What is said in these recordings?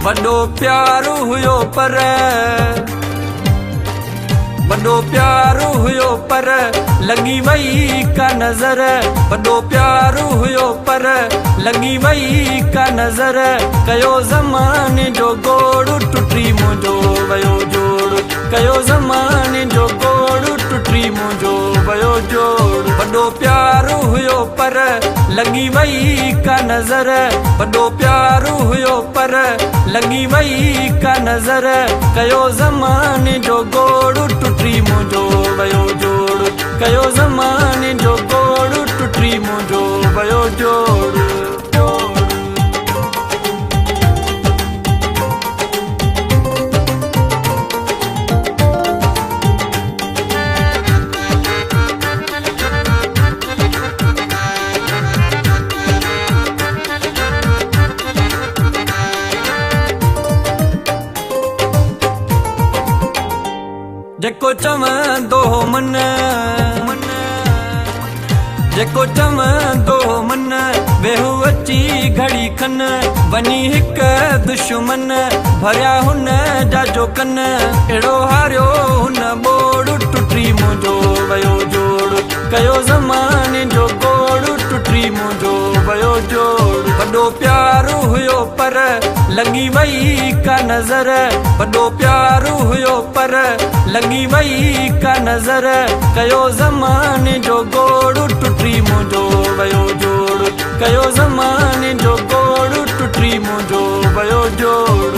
وڏو پيار هيو پر وڏو پيار هيو پر لڳي وئي ڪا نظر وڏو پيار هيو پر لڳي وئي ڪا نظر ڪيو زماني جو گوڙ ٽٽي منهنجو ويو جوڙ ڪيو زماني جو گوڙ ٽٽي منهنجو ويو جوڙ وڏو پيار هيو پر لڳي وئي ڪا نظر وڏو پيار هيو پر لڳي وئي ڪا نظر ڪيو زماني جو گوڙ ٽٽي منهنجو ويو جوڙ ڪيو زماني جو گوڙ ٽٽي منهنجو ويو جوڙ. جيڪو چوندو هو من جيڪو چوندو هو من ويهو اچي گهڙي کن وڃي هڪ دشمن ڀريا هن جا جو ڪن اهڙو هاريو هن ٻوڙ ٽٽي منهنجو ويو جوڙ ڪيو زماني جو گوڙ ٽٽي منهنجو ويو جوڙ وڏو پيار هيو پر لڳي وئي ڪا نظر وڏو پيار هيو پر لڳي وئي ڪا نظر ڪيو زماني جو گوڙ ٽٽي منهنجو ويو جوڙ ڪيو زماني جو گوڙ ٽٽي منهنجو ويو جوڙ.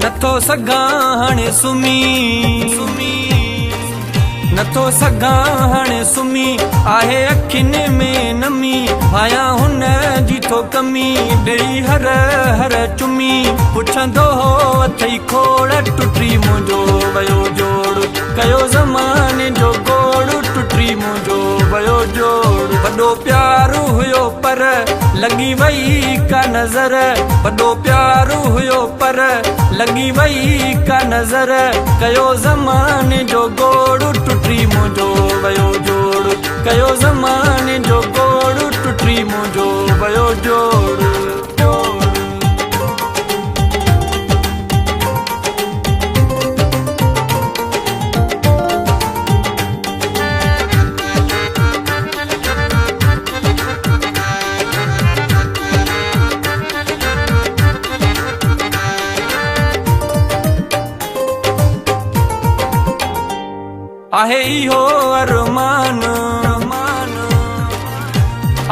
نٿو سگهان هاڻي سمهي نٿو سگهان هاڻي سمهي آهي اکين ۾ نمي ڀايان هن جي ٿو ڪمي ڏئي هر هر چمي پڇندو هو اٿئي کوڙ ٽٽي منهنجو ويو جوڙ ڪيو زماني جو گوڙ ٽٽي منهنجو ويو جوڙ وڏو پيار هيو پر لڳي وئي ڪا نظر وڏو پيار هيو پر لڳي وئي ڪا نظر ڪيو زماني جو گوڙ ٽٽي منهنجو ويو جوڙ ڪيو زماني جو گوڙ ٽٽي منهنجو ويو جوڙ. آهي اهو ارمان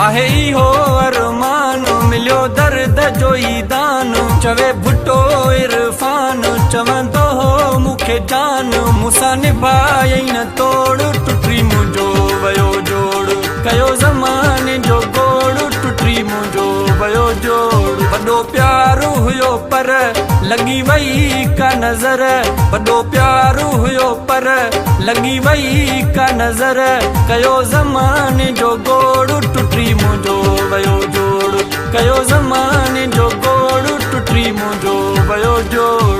آهي اهو ارمان مليو درد جو ئي دان چوي ڀٽو عرفان چوندو هو مون کي جان مون سان نڀايئي نه توڙ ٽٽي منهنجو ويو جوڙ ڪيو زماني جو گوڙ ٽٽي منهنجو ويو جوڙ وڏو پيار هيو پر لڳي وئي ڪا نظر وڏو پيار هيو پر لڳي وئي ڪا نظر ڪيو زماني جو گوڙ ٽٽي منهنجو ويو جوڙ ڪيو زماني جو گوڙ ٽٽي منهنجو ويو جوڙ.